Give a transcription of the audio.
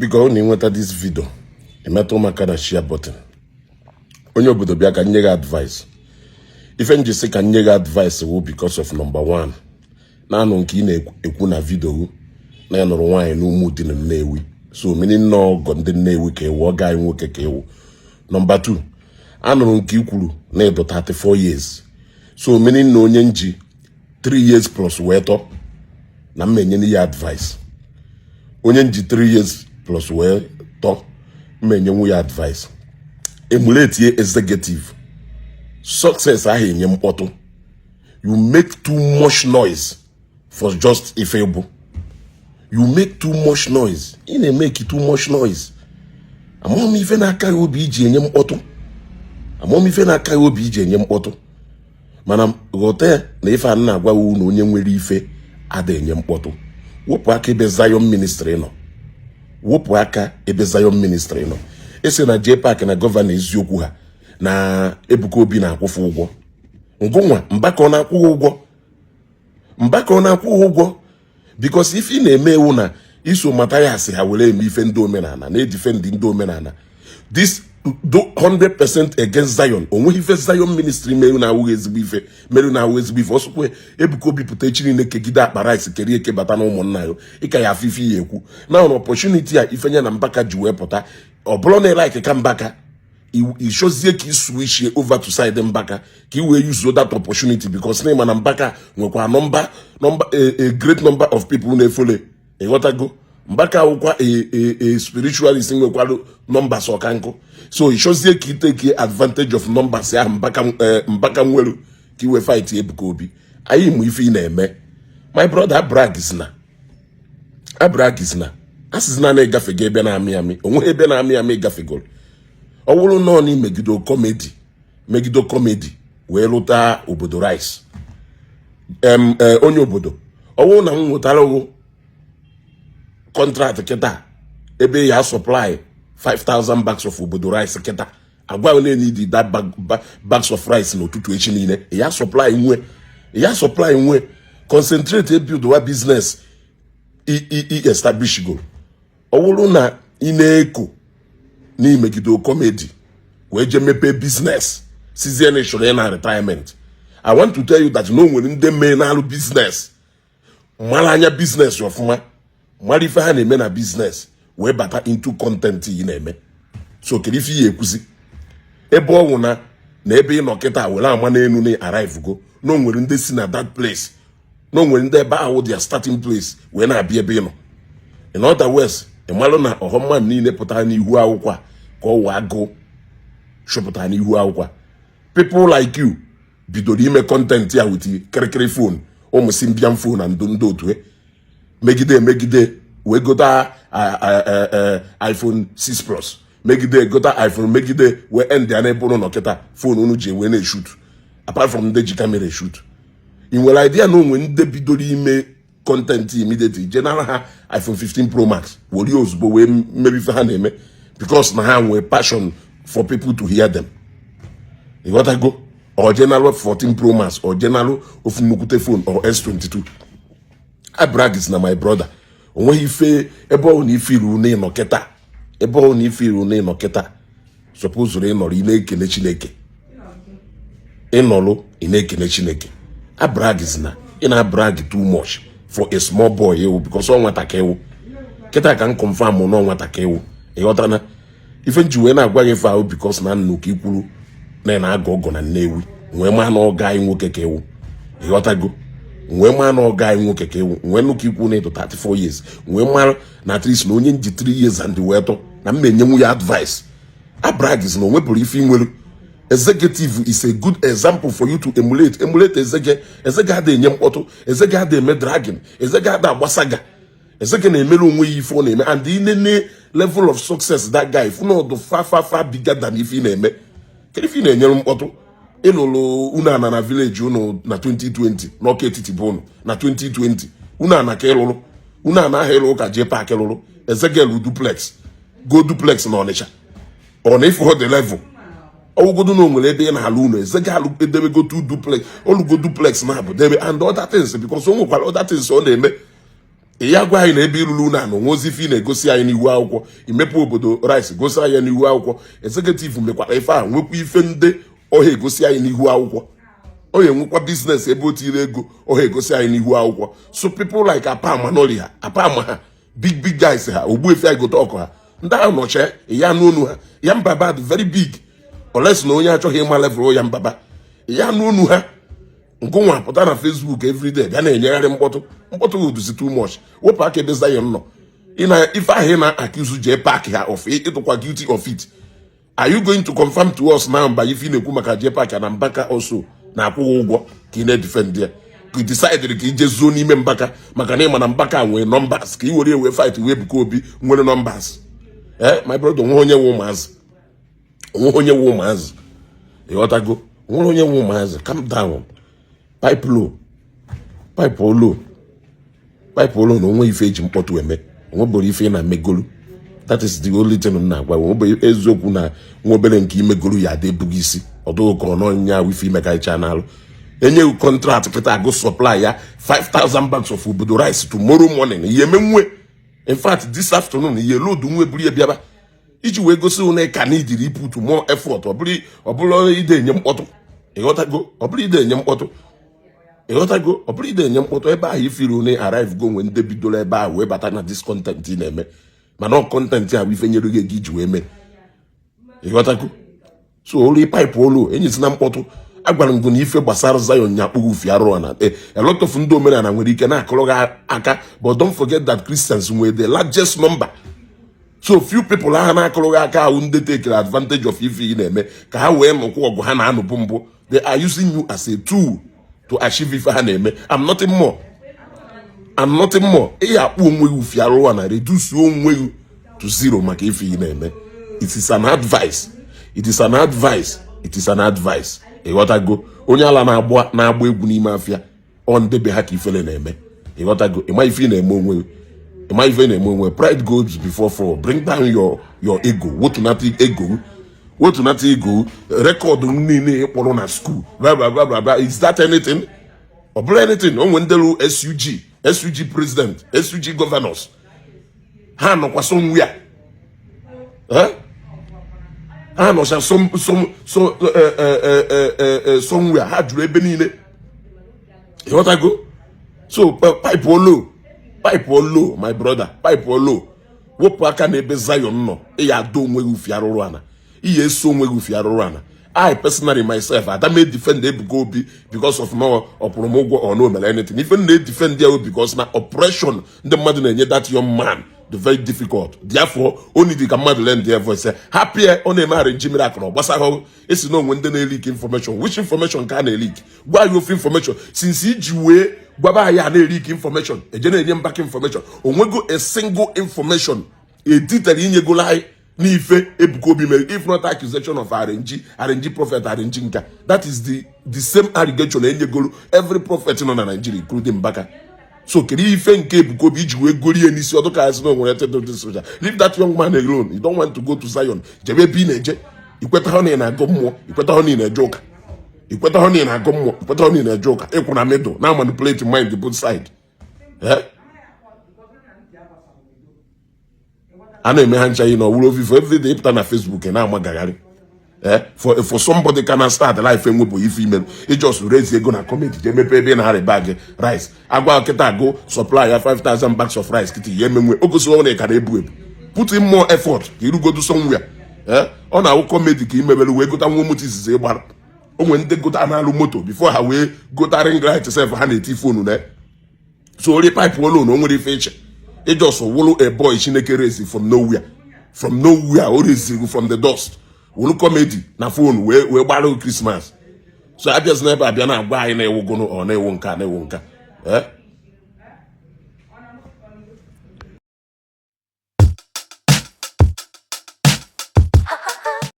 Biko, ọ na ịnweta this video, emetụ m aka na share button. Onye obodo, bịa ka m nye gị advice. Ife m ji sị ka m nye gị advice wụ because of number one, na-anụ nke ị na-ekwu na video na ya nụrụ nwaanyị n'ụmụ dị na Nnewi, so many nnọọ ọgọ ndị Nnewi ka ewu ọga anyị nwoke ka ewu. Number two, anụrụ nke i kwuru na ịdụ 34 years, so many na onye nji 3 years plus wee tọ na mma enye ya advice. Onye nji 3 years plus wee tọ, mma enyenwu ya advice. Emulate executive success ahụ enye mkpọtụ. You make too much noise for just ife bụ. You make too much noise. Ị na-emeki too much noise. Amaghị m ife na-aka ya obi iji enye mkpọtụ. Amaghị m ife na-aka ya obi iji enye mkpọtụ, mana ghọta ya na ife a na-agwa na onye nwere ife ada enye mkpọtụ. Wepụ aka ebe Zion Ministry nọ. Wepụ aka ebe Zion Ministry nọ. Esi na JPAC na governor eziokwu ha na Ebuka Obi na-akwụfe ụgwọ ngụnwa. Mbaka ọ na-akwụghị ụgwọ? Mbaka ọ na-akwụghị ụgwọ? Because ife ị na-eme ewu na iso Mathias ha were eme ife ndị omenala na-edefend ndị omenala, this 100% against Zion. Onweghị ife Zion Ministry merụ na-awụghị ezigbo ife, merụ na-awụ ezigbo ife. Ọsụkwe Ebuka Obi pụta echi niile, kegide akpa rice kerie eke bata na ụmụnna ya, ịka ya afọ ife ya ekwu na opportunity a ifenye na Mbaka ji wee pụta. Ọ bụrụ na ịlike ka Mbaka ichozie ka iswitch over to side Mbaka ka i wee use that opportunity, because na ịma na Mbaka nwekwa number number a great number of people na-efollow. Ịghọtago? Mbaka wụkwa a spiritualist, nwekwara numbers ọka nkụ, so ichozie ka i take advantage of numbers ahụ Mbaka, Mbaka nwere ka i wee fight Ebuka Obi. Anyị mụ ife ị na-eme, my brother. Abragizna, abragizna. Asịzina na ịgafego ebe na-amị amị. Onweghị ebe na-amị amị ịgafegoro. Ọ bụrụ nọọ na imegido comedy, megido comedy wee lụta obodo rice em onye obodo, ọ bụrụ na m nwetara contract kịta ebe ya supply 5000 bags of obodo rice kịta, agwa onye need that bags of rice n'ụtụtụ echi niile, ya supply nwe, ya supply nwe. Concentrate, build wa business i establish go. Ọ bụrụ na ị na-eko n'imegide comedy wee jee mepee business, sizie na ịchọrọ ị na retirement, I want to tell you that na o nwere ndị mee na-alụ business, mara anya business ọfụma, mara ife ha na-eme na business, wee bata into content ị na-eme. So kedu ife ihe ekwuzi ebe ọ wụ na ebe ị nọ kịta were ama n'elu na arrive go, na o nwere ndị si na that place, na o nwere ndị ebe ahụ their starting place wee na-abịa ebe ị nọ? In other words, ị malụ na ọghọmma niile pụtara n'ihu akwụkwọ a ka ọ wee agụ chụpụtara n'ihu akwụkwọ a. People like you bidoro ime content ya with kịrịkịrị phone, ụmụ Symbian phone na ndụ ndị otu megide emegide wee gota iPhone 6 Plus, megide gota iPhone, megide wee end ya n'ebe ụnụ nọ kịta. Phone unu ji wee na-eshoot, apart from ndị ji camera eshoot, ị nwere idea na onwe ndị bidoro ime content immediately je nara ha iPhone 15 Pro Max, were ozugbo wee mebe ife ha na-eme, because na ha nwee passion for people to hear them. Ịghọtago? Ọ jenalụ 14 Pro Max, ọ jenalụ ofu nnukwute phone or S22. Abragis na my brother, onweghị ife ebe ọ na ife iru na ịnọ kịta, ebe ọ na ife iru na ịnọ kịta. Suppose ịnọrọ ị na-ekele Chineke, ịnọrụ ị na-ekele Chineke. Abragis na ị na-abrag too much for a small boy ewu, because ọ nwata ka ewu kịta ka m confirm na ọ nwata ka ewu. Ịghọtana ife nji wee na-agwa gị ife ahụ? Because na nnukwu ikwuru na ị na-agọ ọgọ na Nnewi, nwee maa na ọga anyị nwoke ka ewu. Ịghọtago? Nwee maa na ọga anyị nwoke ka ewu, nwee nnukwu ikwu na ịdụ 34 years, nwee mara na at least na onye nji 3 years and wee tọ na m enyenwu ya advice. Abragis na onwepụrụ ife inwere. Executive is a good example for you to emulate. Emulate ezege. Ezege ada enye mkpọtụ, ezege ada eme dragging, ezege ada agbasaga. Ezege na-emere onwe ya ife ọ na-eme, and inene level of success that guy fụ na ọdụ fa fa fa bigger than ife ị na-eme. Kedu ife ị na-enyere mkpọtụ? Ịlụlụ unu ana na village unu na 2020 n'ọka etiti bụ unu na 2020. Unu ana ka ịlụrụ, unu ana ahụ ịlụ ụka jee paakị lụrụ. Ezegelu duplex, go duplex na Ọnịcha. Ọ na ife the level ọwụgodo na o nwere ebe ị na-alụ ụlọ. Ezega alụ edebego two duplex, olugo duplex na abụ debe and other things, because o nwekwara other things ọ na-eme. Ya gwa anyị na ebe irulu na anụ nwe ozi ife ị na-egosi anyị n'ihu akwụkwọ. Imepe Obodo Rice, gosi anyị n'ihu akwụkwọ. Executive mekwara ife ahụ, nwekwa ife ndị ọha egosi anyị n'ihu akwụkwọ. Ọ ga-enwekwa business ebe o tiri ego, ọha egosi anyị n'ihu akwụkwọ. So people like Apa Manoli ha, Apa ama ha, big big guys ha, Ogbuefi Agote ọkụ ha, ndị ahụ nọchie ya n'onu ha ya mbaba dị very big, unless na onye achọghị ịma level ya mbaba ya n'onu ha. Ngụnwa pụta na Facebook everyday, bịa na-enyegharị mkpọtụ mkpọtụ, uduzi too much. Wepụ aka ebe Zion nọ. Ị na ife ahụ ị na-accuse J Park ha of, ịtụkwa guilty of it. Are you going to confirm to us now by ife ị na-ekwu maka J Park na Mbaka also na-akwụghị ụgwọ ka ị na-edefend ya, ka ị decide ka ije zuo n'ime Mbaka, maka na ịma na Mbaka nwee numbers, ka ị were wee fight wee Ebuka Obi nwere numbers? Eh, my brother, onwe onye nwe ụmụazị, onwe onye nwe ụmụazị, ịghọtago? Nwere onye nwe ụmụazị. Calm down, pipe low, pipe low, pipe low. Na onwe ife eji mkpọtụ eme, onwebụrụ ife ị na-emegolu. That is the only thing m na-agwa. Onwe eziokwu na nwa obere nke imegolu ya ada ebughị isi ọdụghị ka ọ nọ nya ife imekarịcha n'alụ. Enyeghị contract kịta, agụ supply ya 5000 bags of Obodo Rice tomorrow morning, ihe emenwe. In fact, this afternoon, ihe load nwe buru ya bịaba iji wee gosi na ka na idiri put more effort. Ọ bụrụ ide enye mkpọtụ, ịghọtago? Ọ bụrụ ide enye mkpọtụ, ịghọtago? Ọ bụrụ ide enye mkpọtụ ebe ahụ ifiri na arrive go nwe ndị bidoro ebe ahụ wee bata na this content ị na-eme, mana ọ content a bụ ife nyere gị ego iji wee mee, ịghọtago? So olu pipe olu enyezina mkpọtụ. Agwara m gị na ife gbasara Zion nya akpụghị ufi arụ na a lot of ndị omenala nwere ike na-akụrụ gị aka, but don't forget that Christians nwere the largest number. So few people ahụ na-akụrụ gị aka ahụ, ndị take advantage of ife ị na-eme ka ha wee nụkwa ọgụ ha na-anụbụ mbụ. They are using you as a tool to achieve ife ha na-eme. I'm nothing more, I'm nothing more. Ị akpụ onwe gị ufi arụwa na reduce onwe gị to zero maka ife ị na-eme. It is an advice, it is an advice, it is an advice, ịghọtago? Onye ala na-agba na-agba egwu n'ime afịa, ọ ndebe ha ka ifele na-eme, ịghọtago? Ịma ife ị na-eme onwe gị, ịma ife ị na-eme onwe. Pride goes before fall. Bring down your ego, wetunata ego, wetunata ego. Record niile ị kpọrọ na school, blah blah blah blah blah, is that anything? Ọ bụrụ anything, o nwere ndị rụ SUG, SUG president, SUG governors, ha nọkwa somewhere. Eh? Ha nọcha some so somewhere, ha juru ebe niile, ịghọtago? So pipe low, pipe low, my brother, pipe low. Wepụ aka n'ebe Zion nọ. Ị ya ado onwe gị ufi arụrụ ana, ị ya eso onwe gị ufi arụrụ ana. I personally myself, ada m defend Ebuka Obi because of no ọkwụrụ m ụgwọ or no mere anything. Ife m na-edefend ya because na oppression ndị mmadụ na-enye that young man the very difficult. Therefore, o need ka mmadụ lend their voice. Happy ọ na-eme arrange miracle, ọ gbasahụ esi na onwe ndị na-eleak information. Which information ka a na-eleak? Gwa anyị ofe information since iji wee gwaba anyị a na-eleak information, eje na-enye Mbaka information. Onwego a single information editere inyegolo anyị n'ife Ebuka Obi mere, if not accusation of RNG, RNG prophet, RNG nka? That is the same allegation enyegolo every prophet nọ na Nigeria, including Mbaka. So kedu ife nke Ebuka Obi iji wee gorie n'isi ọdụ ka asị na o nwere tetụ soja? Leave that young man alone. You don't want to go to Zion, jebe ebe ị na-eje. Ikweta na ị na-agụ mmụọ, ikweta na ị na-eje ụka, ikweta na ị na-agụ mmụọ, ikweta na ị na-eje ụka. Ịkwụ na middle na manipulate mind both side. Eh? A na-eme ha ncha na ọwụrụ ofufe everyday. Ịpụta na Facebook na-amagagharị. Eh, for somebody ka na start life, enwebụ ife ime, ị just raise ego na comment, jee mepe ebe ị na-arị bag rice. Agwa kịta agụ supply ya 5000 bags of rice kịta, ya emenwe o gosiwo na ị ka na-ebu ebu. Put in more effort ka irugodu somewhere. Eh, ọ na-awụ comedy ka imebere wee gota nwa moto izizi ịgbara. O nwere ndị gota na-alụ moto before ha wee gota ring light sef ha na-eti phone na. So ori pipe olu na o nwere ife iche. Ị just wụlụ a boy Chineke raise from nowhere, from nowhere o raise from the dust, wụlụ comedy na phone wee gbara Christmas. So abịazi n'ebe abịa na-agwa anyị na-ewugonu ọ na-ewu nka na-ewu nka. Eh?